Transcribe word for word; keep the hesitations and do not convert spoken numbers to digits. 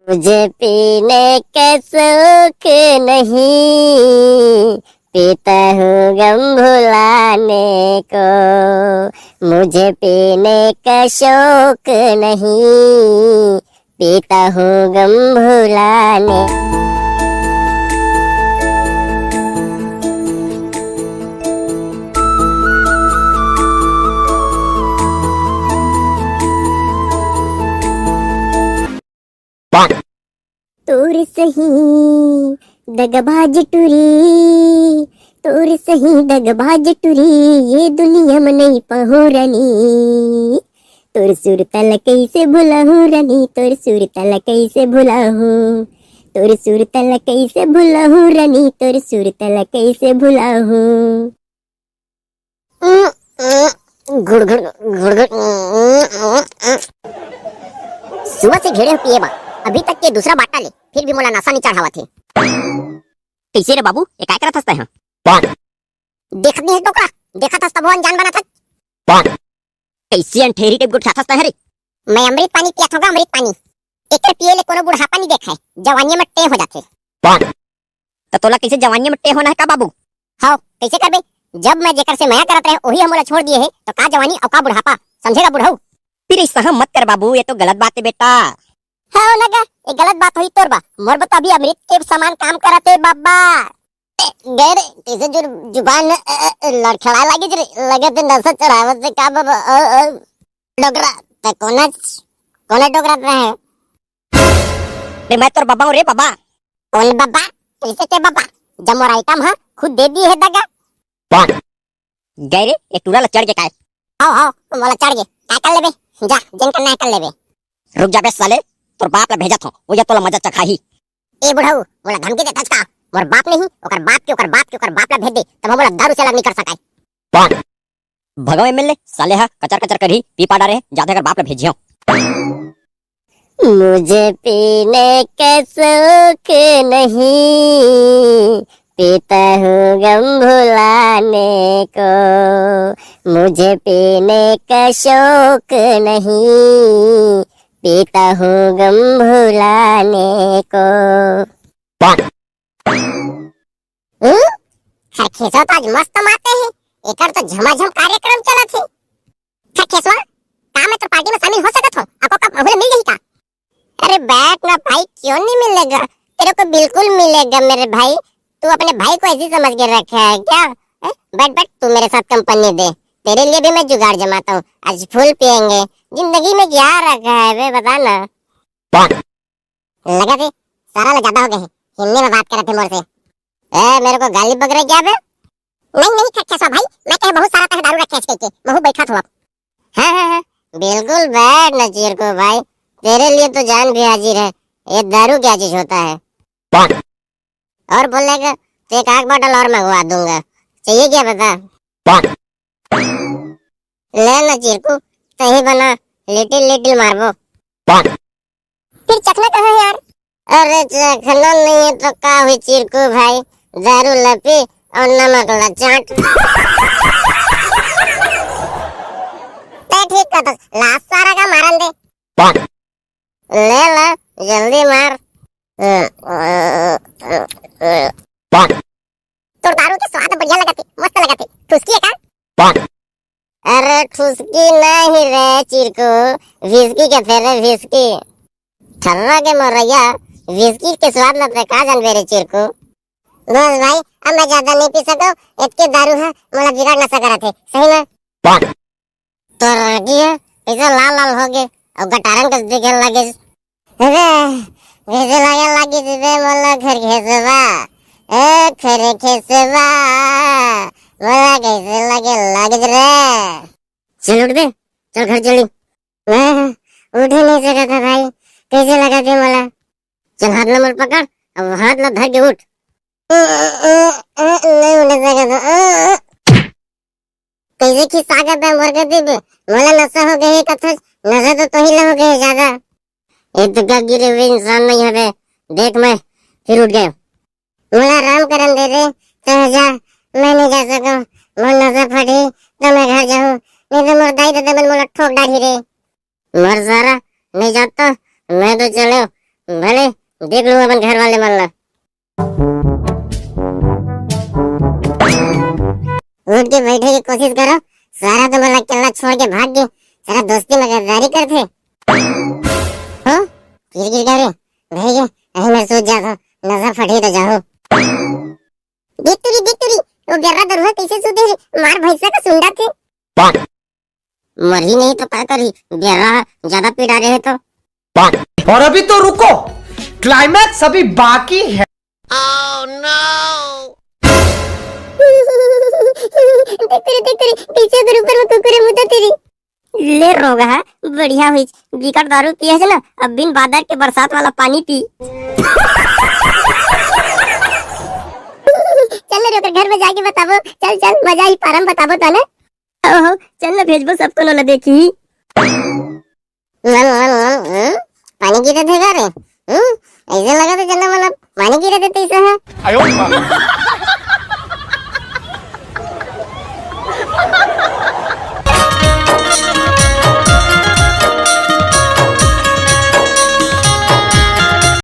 मुझे पीने का शौक नहीं, पीता हूँ गम भुलाने को। मुझे पीने का शौक नहीं, पीता हूँ गम भुलाने। तोर सही दगबाज टुरी, तोर सही दगबाज टुरी, ये दुनिया म नइ पाहूं रानी। तोर सुरता ल कइसे भुलाहूं रानी, तोर सुरता ल कइसे भुलाहूं, तोर सुरता ल कइसे भुलाहूं रानी, तोर सुरता ल कइसे भुलाहूं। गुड़ गुड़ गुड़ गुड़। सुबह से घेड़े हो पिए बा, अभी तक के दूसरा बाटा ले, फिर भी मोला नशा नहीं चढ़ावत हे। कइसे रे बाबू, ये काय करत हस तैं ह? देखत नहीं है डोकरा, देखत हस तभो अनजान बनत हस। कइसे अंठेरी टाइप गोठियात हस तैं ह रे? मैं अमृत पानी पियत हूँ गा, अमृत पानी। एकर पिए ले कोनो बुढ़ापा नहीं देखाय, जवानी में टें हो जाथे। त तोला कइसे जवानी में टें होना है का बाबू? हव, कइसे करबे? जब मैं जेकर से मया करत रहे, ओही ह मोला छोड़ दिए हे, तो का जवानी अउ का बुढ़ापा, समझे गा बुढ़ऊ? फिर ऐसा मत कर बाबू, ये तो गलत बात है बेटा। हव न गा, ये गलत बात होही तोर बा, मोर बर तो अभी अमृत के समान काम करत हे बाबा। ए, गए रे, कइसे जुर-, जुबान, अ, अ, लड़खड़ाए लागिस रे, लगत हे नशा चढ़ावत हे का बाबा, अ, अ। डोकरा, तैं कोन, कोन डोकरा रहे? रे, मैं तोर बबा हूँ रे बबा। कोन बबा? कइसे के बबा? जब मोर आइटम ह खुद दे दिए हे दगा। गए रे, ये टूरा ला चढ़ के काय? हव, हव, मोला चढ़ गे। काय कर लेबे? जा, जेन करना हे कर लेबे। रुक जा बे साले, तोर बाप ला भेजत हूँ, वो ये तोला मजा चखाही। ए बुढ़ऊ, मोला धमकी देथस का? मोर बाप नहीं, ओकर बाप के, ओकर बाप के, ओकर बाप ला भेज दे, तब हम मोला दारू से अलग नहीं कर सकाय। भगव एमएलए, साले हा कचर कचर करही, पी पा डारे, जाथे कर बाप ला भेजियो। मुझे पीने का शौक नहीं, पीता हूँ गम भुलाने को। मुझे पीने का शौक नहीं, पीता हूँ गम भुलाने को। हम्म? खरखेसवा तो आज मस्त माते हे, एकर तो झमाझम कार्यक्रम चलत हे। खरखेसवा, का मैं तोर पार्टी में शामिल हो सकत हूँ? आपको कब अहुले मिल जाही का? अरे बैठ ना भाई, क्यों नहीं मिलेगा? तेरे को बिल्कुल मिलेगा मेरे भाई। तू अपने भाई को ऐसी समझ के रखा है क्या? हैं? बैठ बैठ, तू मेरे साथ कंपनी दे, तेरे लिए भी मैं जुगाड़ जमाता हूँ। आज फुल पियेंगे। जिंदगी में क्या रखा है बे, बता ना। लगत हे, सारा ला ज्यादा हो गए हे, हिंदी में बात करत हे मोर से। ए, मेरे को गाली बक रहे क्या बे? नहीं, नहीं, खरखेसवा भाई, मैं कहे बहुत सारा तहे दारू रखे हस कहिके, महू बैठत हूँ अब। हाँ, हाँ, हाँ, बिल्कुल बैठ ना चिरकू भाई, तेरे लिए तो जान भी हाजिर है, ये दारू क्या चीज होता है? और बोलेगा, तो एक आग बॉटल और मंगवा दूंगा, चाहिए क्या बता? ले ना चिरकू, तही बना, लिटिल लिटिल मारबो। फिर चखना कहाँ है यार? अरे चखना नहीं है तो का हुई चिरकू भाई, दारू ला पी और नमक ला चाट। ते ठीक कहत हस, लास्ट सारा का मारन दे। ले ला, जल्दी मार। तोर दारू के स्वाद बढ़िया लगत हे, मस्त लगत हे। ठुसकी है का? अरे ठुसकी नहीं रे चिरकू, व्हिस्की कहथे रे, व्हिस्की। ठर्रा के मरैया, व्हिस्की के स्वाद ल तैं का जानबे रे चिरकू? बस भाई, अब मैं ज्यादा नहीं पी सकूं, एतके दारू ह मोला बिगाड़ नशा करत हे, सही ना? तोर आँखी ह कइसे लाल लाल हो गे अउ गटारन कस दिखे लागे। अबे, कइसे लागे लागे बे मोला खरखेसवा। ए खरखेसवा, मोला कइसे लागे लागे रे। चल उठ बे, चल घर चली। मैं उठे नहीं सकत हंव भाई, कइसे लगथे मोला। चल हाथ ला मोर पकड़, अब हाथ ला धर के उठ। नहीं उठे सकत हंव। कइसे खिस्सा के बे मोर कती बे? मोला नशा हो गे हे कथस, नशा तो तोही ला हो गे हे ज्यादा। ए तो क्या गिरे हुए इंसान नहीं है बे, देख मैं फिर उठ गया। मोला आराम करन दे रे, चाहे जा, मैं नहीं जा सकूं। मोर नशा फटही तो मैं घर जाहूं, नहीं तो मोर दाई ददा मन मोला ठोक डारही रे। मर सारा, नहीं जाता, मैं तो चले भले, देख लूं अपन घर वाले मन ला। उठ के बैठे के कोशिश करो, सारा तो मन ला अकेला छोड़ के भाग गे, सारा दोस्ती में गद्दारी करथे। हो, गिर गिर गे रे, भाई गे, अही मैं सूत जात हूँ, नशा फटी तो जाहू। देख तुरी, देख तुरी, वो बेर्रा दरुहा कैसे सूते रे, मार भैंसा का सुंडा थे। मरही नहीं तो का करही, बेर्रा ह ज्यादा पीड़ा रहे तो। और अभी तो रुको, क्लाइमैक्स अभी बाकी है। देख तेरे, देख तेरे, कैसे अगर ऊपर में कुकुर मुता तेरी। ले रोगहा, बढ़िया हुई, बिकट दारू पिए है ना, अब बिन बादर के बरसात वाला पानी पी। चल रे, ओकर घर में जाके बताबो, चल चल, मजा ही पारम बताबो तने। ओहो, चल ना भेजबो सब कोनो ला देखी। नल, नल, नल, हम्म? पानी गिरत हे का रे? हम्म? ऐसे लगा तो जना वाला पानी गिरत हे तैसे है।